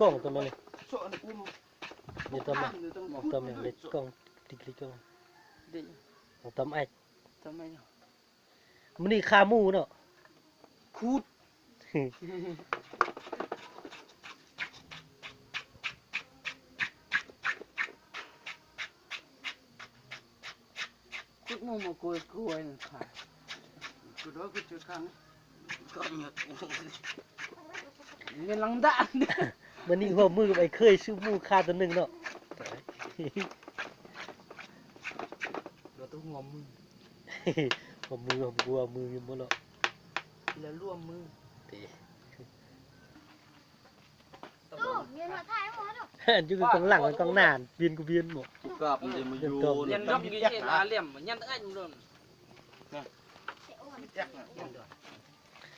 ກ້ອງຕົວນັ້ນນີ້ ນີ້ຕຳແມ່ນ ຕຳແມ່ນເລັກກ້ອງ ຕິກລິກກ້ອງ ຕຳໄອ້ ຕຳໄອ້ ມື້ນີ້ຂ້າໝູເນາະ ຂູດ ຂຸດໝູມາກົວ ກົວນັ້ນຂ້າ ກຸດວ່າກຸດຈຸຄັງ ກໍຫຍຸດ ເງິນຫຼັງດ້ານ ມື້ນີ້ຮ່ວມມືກັບໄອ້ເຄີຍຊື້ໝູຂ້າຕົວໜຶ່ງເນາະ ບໍ່ຕ້ອງຮ່ວມມື ຮ່ວມມື ຮ່ວມຄົວມືຢູ່ບໍ່ເນາະ ແລ້ວຮ່ວມມື ເຕ ຢູ່ກັບກອງຫຼັງກັບກອງໜ້າ ວຽນກູວຽນບໍ່ ກາບມັນຈະມາຢູ່ ຍັນດອກຢູ່ເອລາຫຼຽມ ຍັນໄອ້ມັນໂດນ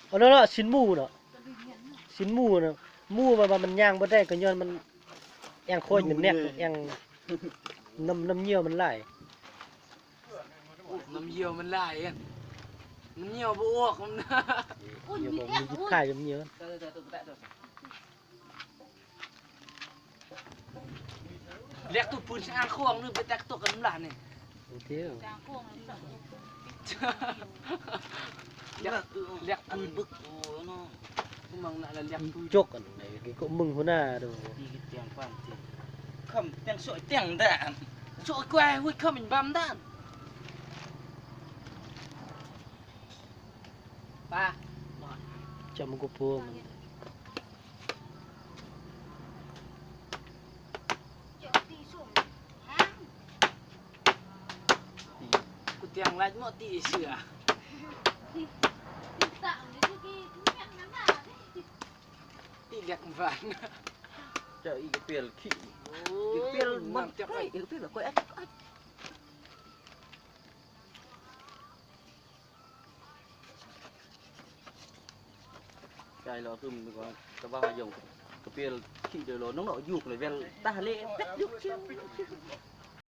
ເອົາເນາະ ຊີ້ນໝູເນາະ ຊີ້ນໝູນະ ໝູມັນວ່າມັນຍ່າງບໍ່ໄດ້ ກໍຍ້ອນມັນແອງຄອຍແໜກ ແອງ ນ້ຳ ນ້ຳຍ່ຽວມັນຫຼາຍ ນ້ຳຍ່ຽວມັນຫຼາຍ ມັນຍ່ຽວບໍ່ອອກ ມັນ ຍ່ຽວບໍ່ມີ ມີຂາຍນ້ຳຍ່ຽວ ແລກຕູ້ປືນຊາງຂອງໜຶ່ງໄປແຕກຕົກກັນຫຼານນີ້ ໂອເຄ ແລກ ແລກປືນບຶກ ໂອ້ຍເນາະ ມັງນະແລກປືນ ຈົກອັນໃດກໍມຶງຫົວໜ້າດູ ດີກະຕຽງປານຕິ ຄຳແຕ່ງສວຍແຕ່ງດານ ສວຍກວ່າຫຸ້ຍ ຄຳເປັນບຳດານ ປາ ຈຳກູໂປ ກູຕຽງລາດໝໍຕີເສືອ ຕີແລກບານ ເຈົ້າອີກະປຽນຂີ້ ອີກະປຽນມັນ ເຈົ້າອີກະປຽນລະ ກອຍອັດ ໃຈລໍຕຶມກ່ອນ ກະວ່າຫາຍົງ ກະເປຍນຂີ້ເດີໂລ ນ້ອງເນາະ ຢູ່ກະເວນຕາເລເປັດຢູ່